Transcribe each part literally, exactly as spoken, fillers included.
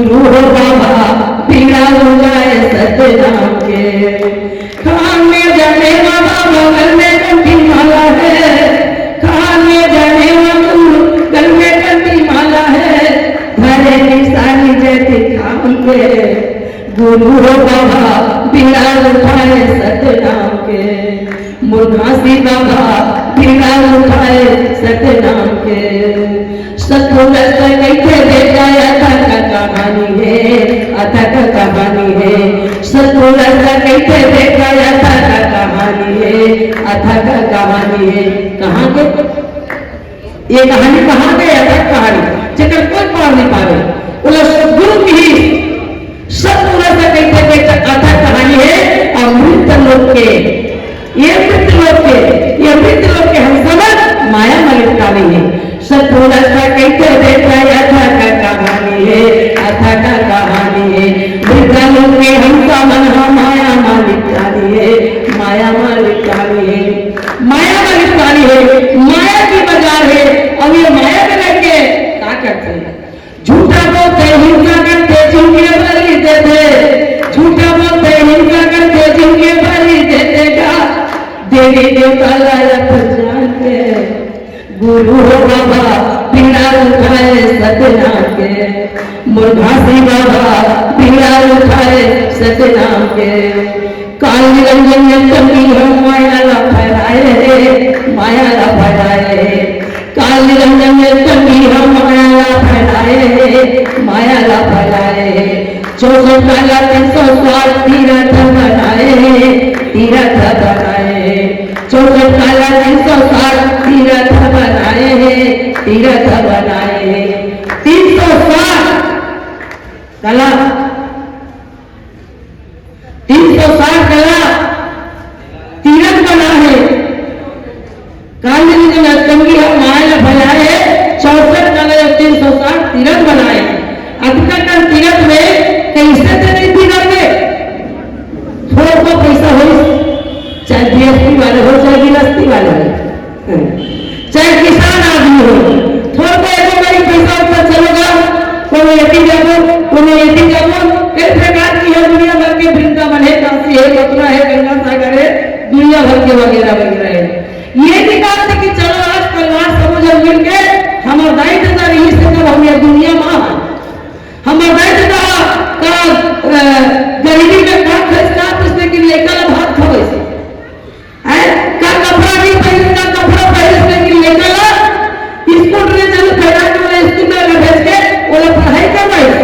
गुरु हो बाबा, पीड़ा उठाए सतनाम के। कान में जनेवा बाबा, गल में कंठी माला है। कान में जनेवा गुरु, गल में कंठी माला है। धरे निशानी जैती थाम के। गुरु हो बाबा, पीड़ा उठाए सतनाम के। मोर घासी बाबा, पीड़ा उठाए सतनाम के। सतपुर से कइसे देखा अथक कहानी है, अथक कहानी है। सतपुर से कइसे देखा अथक कहानी है, अथक कहानी है। कहाँ के? ये कहानी कहाँ के? अथक कहानी, जेकर कोई पार नहीं पावे। ओला सतगुरु की ही सतपुर से कइसे देखा अथक कहानी है, अमृत लोक के ये मृत्यु लोक के, ये मृत्यु लोक के हम समझ माया में लिपटानी है। सतपुर से कइसे देखा अथक कहानी है, अथक कहानी है। मृत्यु लोक के हम समझ माया में लिपटानी है, माया में लिपटानी है, माया में लिपटानी है। माया की बाजार है। अब ये माया में लग के क्या करते हैं? झूठा बोलते हिंसा करते, झूठे बलि देते। झूठा बोलते हिंसा करते, झूठे बलि देते का। देवी देवता लाया प्रजान के। गुरु हो बाबा, पीड़ा उठाए सतनाम के। मोर घासी बाबा, पीड़ा उठाए सतनाम के। काल निरंजन अष्टमी हम माया ला फैलाए हे, माया ला फैलाए हे। काल निरंजन अष्टमी हम माया ला फैलाए हे, माया ला फैलाए हे। चौसठ काला तीन सौ साठ तीरथ बनाए हे, तीरथ बनाए हे। चौसठ काला तीन सौ साठ तीरथ बनाए हे, तीरथ बनाए हे। तीन सौ साठ काला तीन सौ साठ काला तीरथ बना हे। काल निरंजन अष्टमी हम माया ला फैलाए हे, चौसठ काला तीन सौ साठ तीरथ बनाए हे। अतका कन तीरथ में कइसे ते नहीं बिगड़ गे? थोड़ा बहुत पैसा हो, चाहे जीएसटी वाले हो, चाहे जीएसटी वाले हो, चाहे किसान आदमी हो, थोड़ा बहुत एगो बारी पैसा ऊपर चलेगा, कोनो एती जाबो, कोनो एती जाबो, कई प्रकार की है दुनिया भर के वृंदावन है, काशी है, मथुरा है, गंगा सागर है, दुनिया भर के वगैरह वगैरह है। ये निकाल दे कि चलो आज परिवार सब जन मिल के हमर दाई ददा रहिस हे तब हम ये दुनिया में आए। हमर दाई ददा का, अ, गरीबी में का खइस का पिस, लेकिन लइका ला भात खवइस। हैं? का कपड़ा नहीं पहिरिस, का कपड़ा पहिरिस, लेकिन लइका ला स्कूल रे चलो, फैला के ओला स्कूल में भेज के ओला पढ़ाई करवाइस।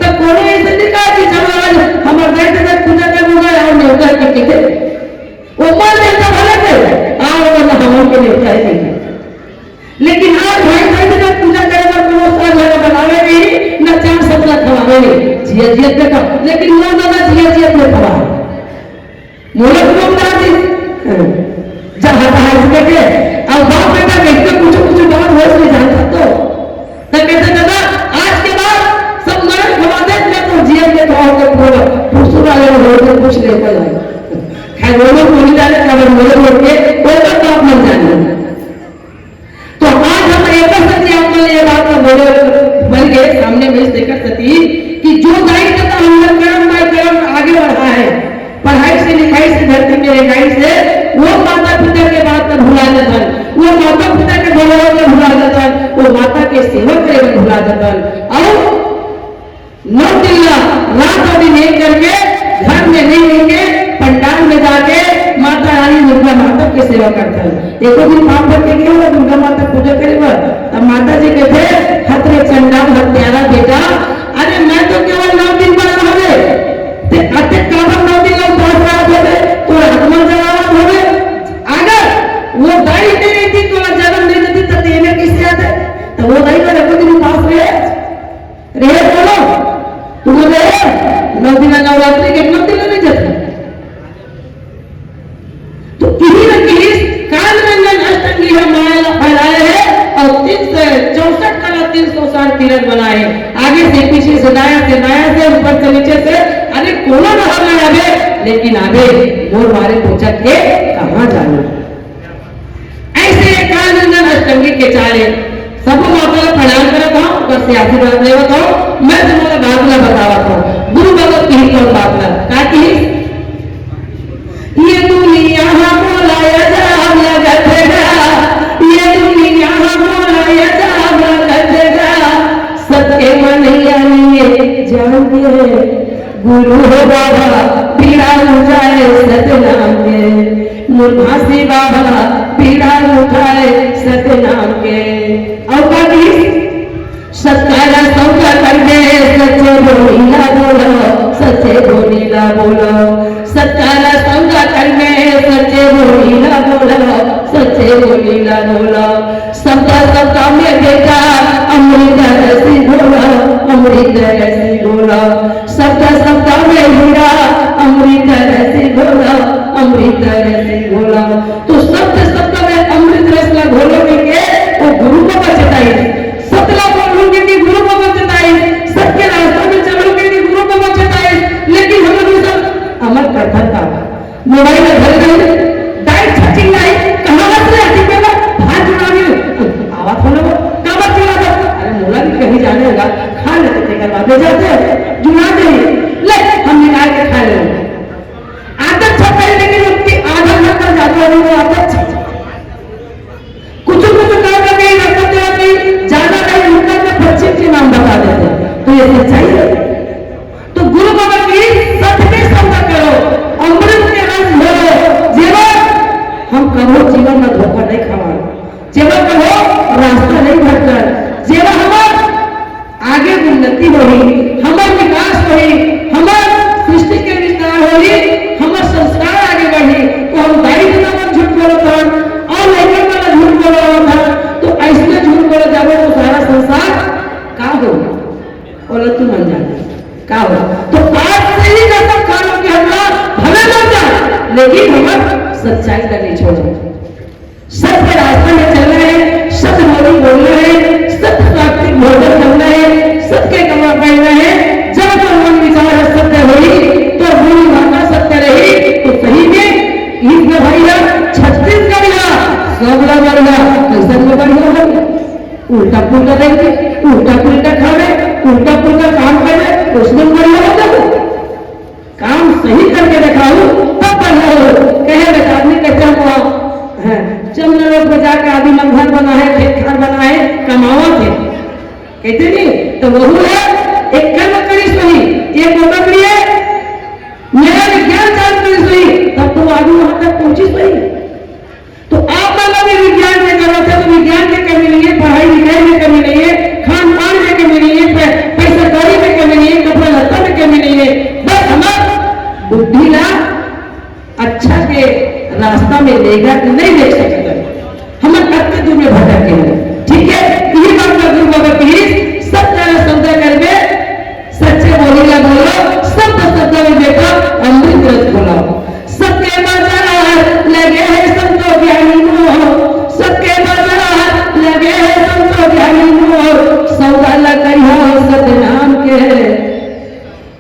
तो कोनो ऐसे नहीं कहा कि चलो आज हमर दाई ददा पूजा करबो गा और नेवता के के दे। वो मर जाता भले के, आ वो ना हमन के नेवता है नहीं। लेकिन आज भाई बहन के पूजा करे बर कोनो साल लगा बनावे नहीं, ना चार सतला खवावे नहीं। जिया जियत में खवा, लेकिन वो ना, ना जिया जियत में खवा। मोला तो बता दी। जहाँ तहाँ इसके के, अब बाप बेटा देखते कुछ, कुछ बात हो नहीं जानता तो। तो कहते, "दादा, आज के बाद सब मरन खवा दे, मैं तो जियत में खवा के पूरा, फुसुर वाले में हो के कुछ लेकर आया।" खैर, वो लोग बोली जाने का, वो लोग के, वो तो बाप मन जाने। तो आज हम एक सती आप मन ये बात ला बोले, बन के सामने में देखत सती कि जो दाई ददा हमर कर्म बाय कर्म आगे बढ़ा है, पढ़ाई से लिखाई से धरती में रेंगाई से, वो माता पिता के बात ला भुला जतन, वो माता पिता के गौरव ला भुला जतन, वो माता के सेवा करे ला भुला जतन। और नौ दिन ला रात और दिन एक करके घर में नहीं रह के पंडाल में जाके माता रानी दुर्गा माता के सेवा करथन। एको दिन पाँव भर के गे हो दुर्गा माता पूजा करे बर, तब माता जी कहथे, "हत रे चंडाल हत्यारा बेटा, अरे मैं तो केवल नौ दिन बर हवे, ते अतेक काबर नौ दिन ला उपास रहत हवे, तोर आत्मा जलावत हवे। अगर वो दाई नहीं रहती, तोला जन्म नहीं देती, तो तेने किससे आते?" तो वो दाई तो एको दिन उपास रहे। रहे बोलो, तुम रहे, नौ दिन नवरात्रि के नौ दिन नहीं जाते। तो किसी न किसी काल निरंजन अष्टमी हम माया ला फैलाए हैं और तीन सौ चौसठ कला तीन सौ साठ तीरथ बनाए हैं। आगे से पीछे से दाया से बाया से ऊपर से नीचे से अरे कोनो रहर नहीं आवे, लेकिन आवे मोर मारे पूछत के कहाँ जानो। ऐसे काल निरंजन अष्टमी के चाले सबो माता ला प्रणाम करत हूँ, बस ये आशीर्वाद लेवत हूँ। मैं तुम्हारा बात ला जान के गुरु हो बाबा, पीड़ा उठाए सतनाम के। मुरघासी बाबा, पीड़ा उठाए सतनाम के। अउ का कहिस? सत्कार सौदा करबे, सच्चे बोली ला बोलो, सच्चे बोली ला बोलो। सत्कार सौदा करबे, सच्चे बोली ला बोलो, सच्चे बोली ला बोलो। शब्द शब्द में बेटा, अमृत रसी घोलो, अमृत रसी घोलो। शब्द शब्द में हीरा, अमृत रसी घोलो, अमृत रसी घोलो। तो शब्द शब्द में अमृत रस ला घोलो के, वो गुरु को बचताई। सत ला बोलूंगी कि गुरु को बचताई, सत के रास्ता में चलूंगी कि गुरु को बचताई। लेकिन हम लोग सब अमर करथन का मोबाइल में भरे रहे, डाइट छचिंग नहीं, कहाँ से आती के बाद भात जुड़ा नहीं, आवाज होने को, काबर जुड़ा दो। अरे मोला भी कहीं जाने होगा, खा लेते थे, करवा दे जाते हैं, जुड़ा दे, ले, हम निकाल के खा लेंगे। आदत छप गई, लेकिन उसकी आदत में कर जाता है, वो आदत छप। कुछ कुछ काम में कहीं रखते हैं, कहीं जाना नहीं, उनका तो पश्चिम के नाम बता देते हैं। तो ये सच्चाई है। तो गुरु बाबा की सत के संग करो, अमृत के रस घोलो। जेवा हम कभो जीवन में धोखा नहीं खावा, जेवा कभो रास्ता नहीं भटकर, जेवा हमार आगे उन्नति होही, हमर विकास होही, हमर सृष्टि के विस्तार होही, हमर संस्कार आगे बढ़ही। तो हम दाई ददा मन झूठ बोलत हन, अउ लइका मन झूठ बोलत हन, तो अइसने झूठ बोलत जाबो तो सारा संसार का हो? ओला तुमन जान का हो। तो आज से ही कसम खा लो कि हम भले मर जाए, लेकिन हमर सच्चाई ला नहीं छोड़ो। सत्य रास्ता में चलना है, सत्य बोली बोलना है, सत्य सात्विक भोजन करना है, सत्य कमा करना है। जब तो मन विचार सत्य होई, तो बोली भाषा सत्य रही, तो सही में इस में भैया छत्तीसगढ़िया, सबला बढ़िया, कैसन में बढ़िया हो? उल्टा पुल्टा देंगे, उल्टा पुल्टा खावे, उल्टा पुल्टा काम करे, उसमें बढ़िया हो जाओ। काम सही करके दिखाऊ, तब बढ़िया हो। कहे बेटा, आदमी कहते हम वहाँ, हैं, चंद्र लोक में जाके आदमी मन घर बना है, खेत खार बना है, कमावत है, कहते नहीं? तो वहू है, एक कर्म करी सही, एक ओकर लिए नया विज्ञान चालू करी सही, तब तो आदमी वहाँ तक पहुँची सही। तो आप मन ला भी विज्ञान के जरूरत है, तो विज्ञान के कमी नहीं है, पढ़ाई लिखाई में कमी नहीं है, खान पान में कमी नहीं है, पै-, पैसा कौड़ी में कमी नहीं है, कपड़ा लत्ता में कमी नहीं है। बस हमर बुद्धि ला अच्छा के रास्ता में लेगा कि नहीं ले सकता, हमर कतके दूर में भटक गए हैं। ठीक है, यही बात मैं गुरु बाबा की, सत्य सौदा करबे, सच्चे बोली ला बोलो, शब्द शब्द में बेटा अमृत रस घोलो। सबके बाजार लगे है संतो ज्ञानी मोर, सबके बाजार लगे है संतो ज्ञानी मोर, सौदा ला करिहो सतनाम के।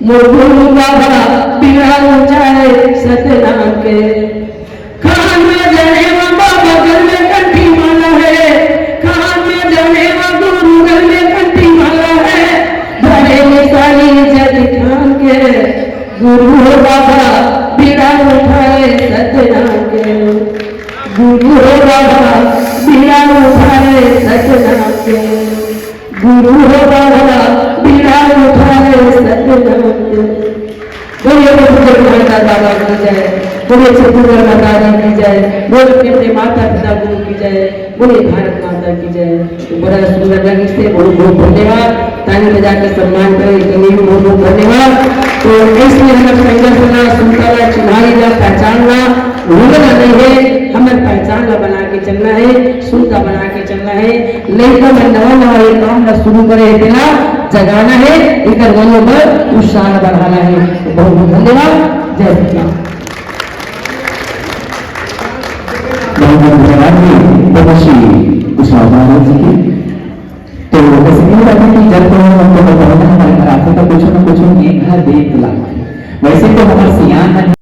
मोर गुरु बाबा पीड़ा उठाए सतनाम के। कहाँ ना जाने वो बाबा गल में कंठी माला है, कहाँ ना जाने वो गुरु गल में कंठी माला है। भरे में सारी जग ठान के, गुरु हो बाबा पीड़ा उठाए सतनाम के। गुरु हो बाबा पीड़ा उठाए सतनाम के। गुरु हो बाबा पीड़ा उठाए सतनाम के। बोलिए छत्तीसगढ़ महाकाल बाबा की जय, बोलिए छत्तीसगढ़ माता रानी की जय, बोलिए अपने अपने माता पिता गुरु की जय, बोलिए भारत माता की जय। तो बड़ा सुंदर लगिस हे, बहुत बहुत धन्यवाद। ताली बजा के सम्मान करे, इसके लिए भी बहुत बहुत धन्यवाद। तो इसलिए हमर संघर्ष ला, सुनता ला, चिन्हारी ला, पहचान ला भूलना नहीं है, हमर पहचान ला बना के चलना है, सुनता बना के चलना है। लइका मन नवा नवा ये काम ला शुरू करे हे, तेला जगाना है, एकर मनोबल उत्साह बढ़ाना है। बहुत बहुत धन्यवाद। जय श्री राम। बहुत बहुत धन्यवाद जी, बहुत ही उत्साह जी की। तो वैसे भी होता है कि जब कोई हमको बताना हमारे घर आते तो कुछ ना कुछ उनके घर देख लाते हैं। वैसे तो हमारे सियान